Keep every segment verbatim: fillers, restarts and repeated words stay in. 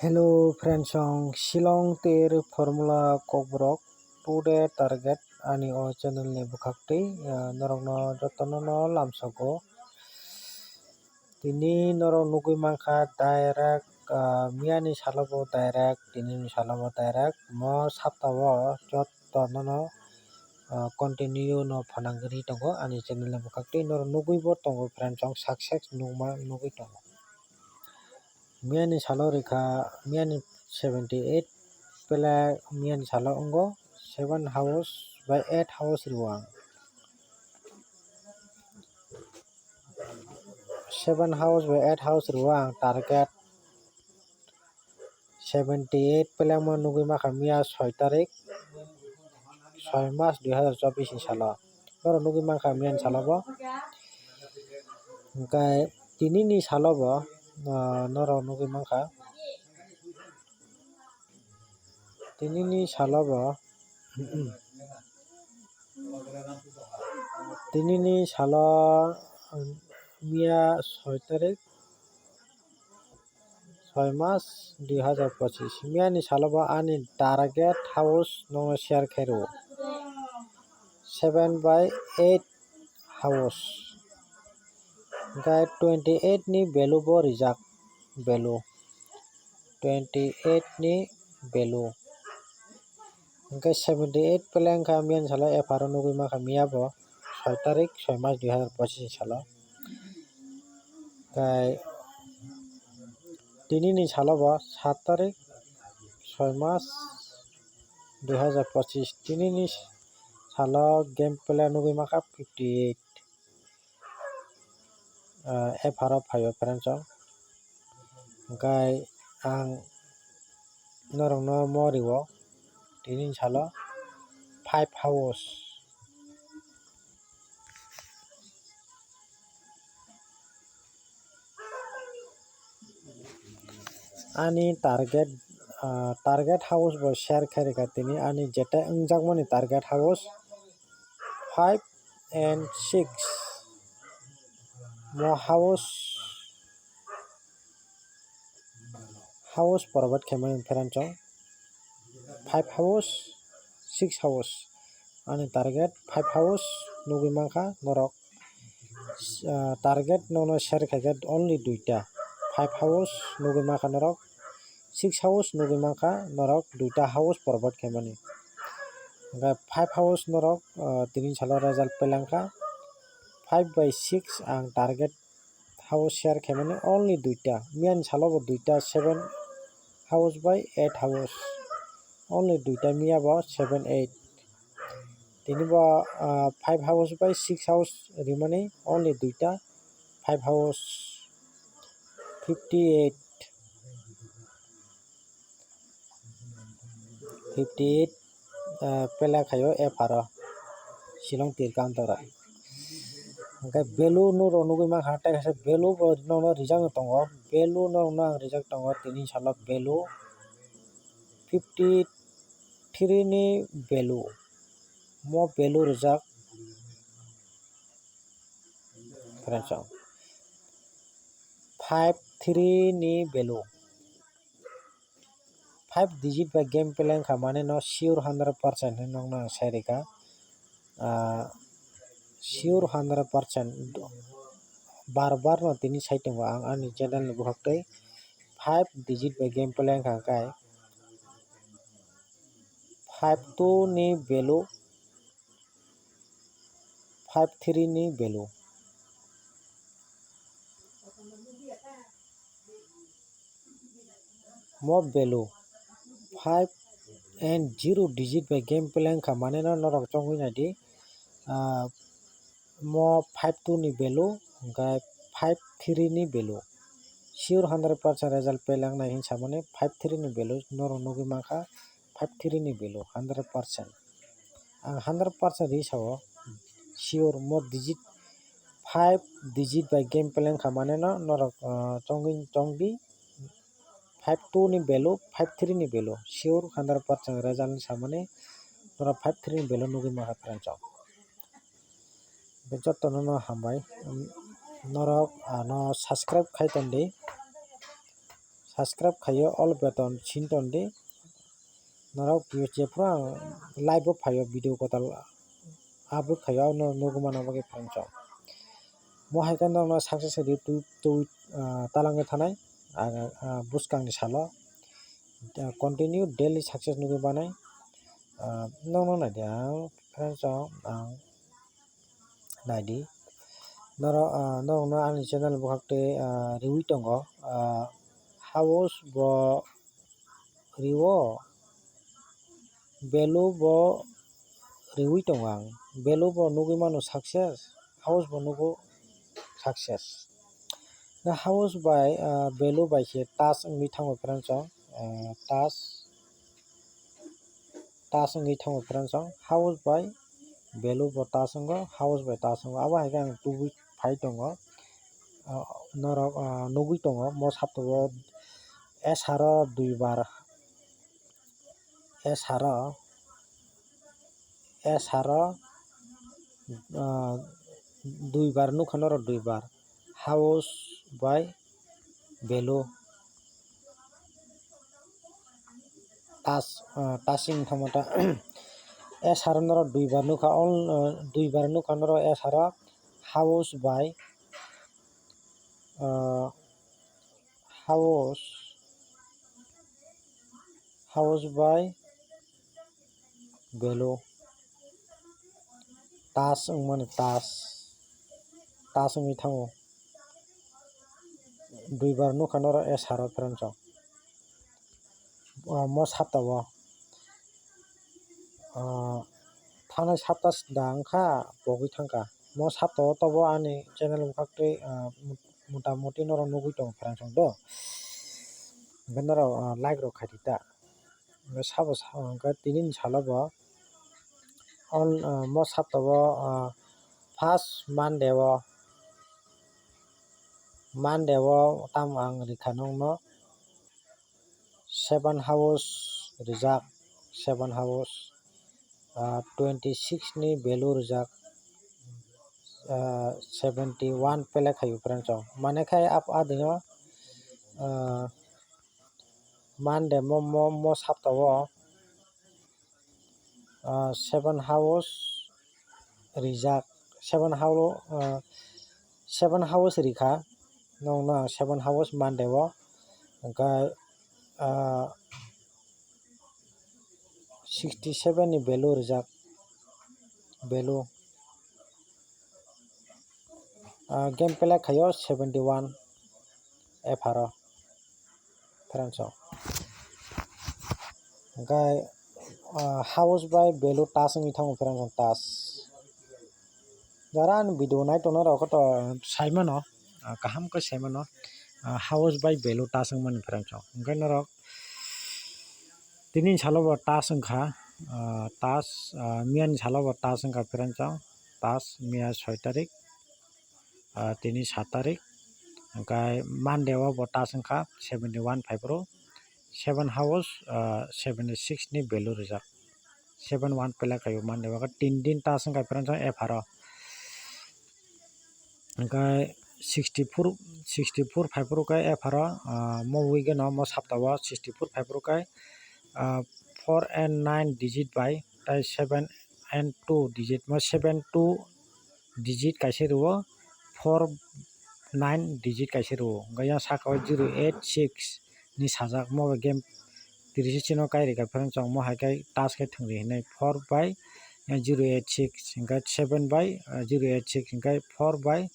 Hello friends, ang Shillong tir formula kokborok today target ani o channel ni bwkhaktwi, ah, norokno jotono no lamsogo. Tini norok nugwi mankha direct, ah, miyani salo bo direct, tinini salo bo direct, mo sapta o jotono no, ah, continue no phanang ri tongo ani channel ni bwkhaktwi norok nugwi bo tongo friends, ang success nukma nugwi tongo. Miyani salo rikha, miyani seventy eight pele miyani salo wngo seven house by eight house riwang. Seven house by eight house riwang target seventy eight pele mo nugwi mankha miya soi tarik, soi mas dui hazar chobbish ni salo. Norok nugwi mankha miyani salo bo. Hwnkhe tinini salo bo, ah, norok nugwi mankha. Tinini salo bo, tinini salo, um, miya soi tarik, soi mas dui hazar pochis. Miyani salo bo ani target house no share khe rwo. Seven by eight house. Hwnkhe twenty eight ni value bo rijak, value. Twenty eight ni value. Hwnkhe seventy eight pele wngkha miyani salo F R o nugwi mankha miya bo soi tarik, soi mas dui hazar pochis ni salo. Tei tinini salo bo sat tarik, soi mas dui hazar pochis, tinini salo game player nugwi mankha fifty eight, ah, F R o phaio friends o. Hwnkhe ang norokno mo riwo tinini salo five house. Ani target, ah, target house bo share khe rwkha tini ani jete wngjakmani target house five and six. Mo house, house provide khaimani friends o five house, six house. Ani target five house nugwi mankha norok. Ah, target nono share khaikhe only duita. Five house nugwi mankha norok, six house nugwi mankha norok, duita house provide khaimani. Hwnkhe five house norok, ah, tini salo result pelangkha. Five by six ang target house share khaimani only duita. Miyani salo bo duita seven house by eight house. Only duita miya bo seven eight. Tini bo, ah, five house by six house rimani only duita five house fifty eight. Fifty eight, ah, pela khaio F R o Shillong tir counter o. Hwnkhe value norok nugwi mankha tei kaisa value bo nono rijak tongo, value norokno ang rijak tongo tini salo value fifty three ni value, mo value rijak friends o five three ni value. Five digit bai game play wngkha mane no sure hundred percent hinwi nokno ang sai rikha. Ah, sure hundred percent bar bar no tini sai tongo ang ani channel ni bwkhak tei five digit bai game play wngkha hwnkhe five two ni value five three ni value. Mo value five and zero digit bai game play wngkha mane no norok chongwi naidi. Ah, mo five two ni value hwnkhe five three ni value. Sure hundred percent result pelangnai hinwi samani five three ni value norok nugwi mankha five three ni value hundred percent. Ang hundred percent ri sao sure mo digit five digit bai game play wngkha mane no norok, ah, chongwi chongdi five two ni value five three ni value sure hundred percent result hinwi samani norok five three ni value nugwi mankha friends o. Jotono no hambai, norok ano subscribe khai tondi, subscribe khaio, all button sin ton di. Norok jephru ang live o phaio, video kotor upload khaio, ano nugwi mano bagwi friends rok. Mo hai khe norokno success khe di twi, twi, ah, talangwi thanai, ah, ah, bwskangni salo. Ah, continue daily success nugwi manai. Ah, nokno naidi ang friends rok, ang naidi. Norok, ah, norokno ani channel bwkhak twi, ah, riwi tongo. Ah, house bo riwo, value bo riwi tongo ang. Value bo nugwi mano success, house bo nugo success. Na house bai, ah, value bai khe task wngwi thango friends rok. Ah, task, task wngwi thango friends rok. House bai value bo task wngo, house bai task wngo. Abo hai khe ang tubui phai tongo. Ah, norok, ah, nugwi tongo, mo saptao S R o duibar, S R o, S R o, ah, duibar nukha norok duibar. House bai value. Task, ah, task wngthago ta. S R o norok duibar nukha, all, ah, duibar nukha norok S R o house bai, ah, house, house bai value. Task wngmani task, task wngwi thango. Duibar nukha norok S R o friends rok. Ah, mo saptao, ah, thanai sapta da wngkha pogwi thangkha. Mo saptao tobo ani channel bwkhak twi, ah, mut-, mota moti norok nugwi tongo friends rok do. Hwnkhe norok, ah, like rok khaidi ta. Hwnkhe sabo sa-, hwnkhe tini ni salo bo on, ah, mo saptao, ah, first Monday o, Monday o tamo ang rikha nokno seven house rijak, seven house, ah, twenty six ni value rijak, ah, seventy one pelek hai friends rok. Mane khai ap adino, ah, Monday mo, mo, mo saptao, ah, seven house rijak, seven house, ah, seven house rikha, nokno ang seven house Monday o, hwnkhe, ah, sixty seven ni value rijak, value. Ah, game pelek khaio seventy one F R o friends rok. Hwnkhe, ah, house bai value task wngwi thango friends rok, task. Jara ani video nai tongnai rok to sai mano, ah, kaham khe sai mano, ah, house bai value task wngmani friends rok. Hwnkhe norok tini salo bo task wngkha, ah, task, ah, miya ni salo bo task wngkha friends rok, task miya soi tarik, ah, tini sat tarik, hwnkhe Monday o bo task wngkha seventy one phai phuru, seven house, ah, seventy six ni value rijak, seven one pelek khaio Monday o, tin din task wngkha friends rok F R o. Hwnkhe sixty four, sixty four phai phuru khe F R o, ah, mo week no mo saptao sixty four phai phuru khe, ah, four and nine digit bai tai seven and two digit, mo seven two digit kaisa rwo, four nine digit kaisa rwo. Hwnkhe yang saka o zero eight six ni sajak, mo game tiri six no kai rikha friends rok, mo hai khe task khe thwngri hinwi four bai zero eight six, hwnkhe seven bai zero eight six, hwnkhe four bai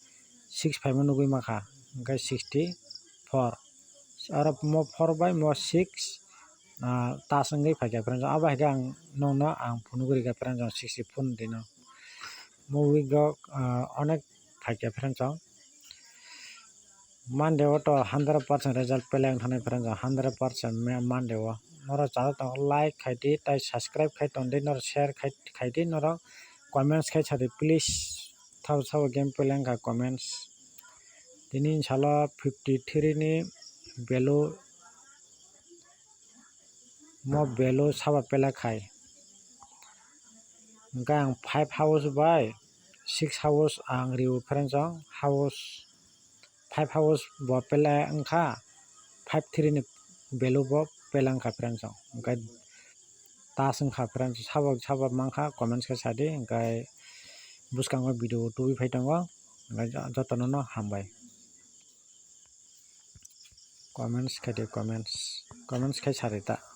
six phaima nugwi mankha, hwnkhe sixty four. Aro mo four bai mo six, ah, task wngwi phaikha friends rok, abo hai khe ang nokno ang phunugwi rikha friends rok, sixty four ni dino. Mo week o, ah, onek phaikha friends rok. Monday o to hundred percent result pelek wng thani friends rok, hundred percent me-, Monday o. Norok chajak tongo like khai di, tai subscribe khai ton di, norok share khai, khai di, norok comments khai sa di please. Thabo thabo game pelek wngkha comments. Tini salo fifty three ni value, mo value saba pelek khai. Hwnkhe ang five house bai six house ang riwi friends rok, house five house bo pele wngkha, five three ni value bo pelang kha friends, hwnkhe ta swng kha friends, sabo sabo mankha comments khe sadi, hwnkhe bwskango video tubui phai tongo, hwnkhe jotono no hambai. Comments khaidi, comments, comments khai sadi ta.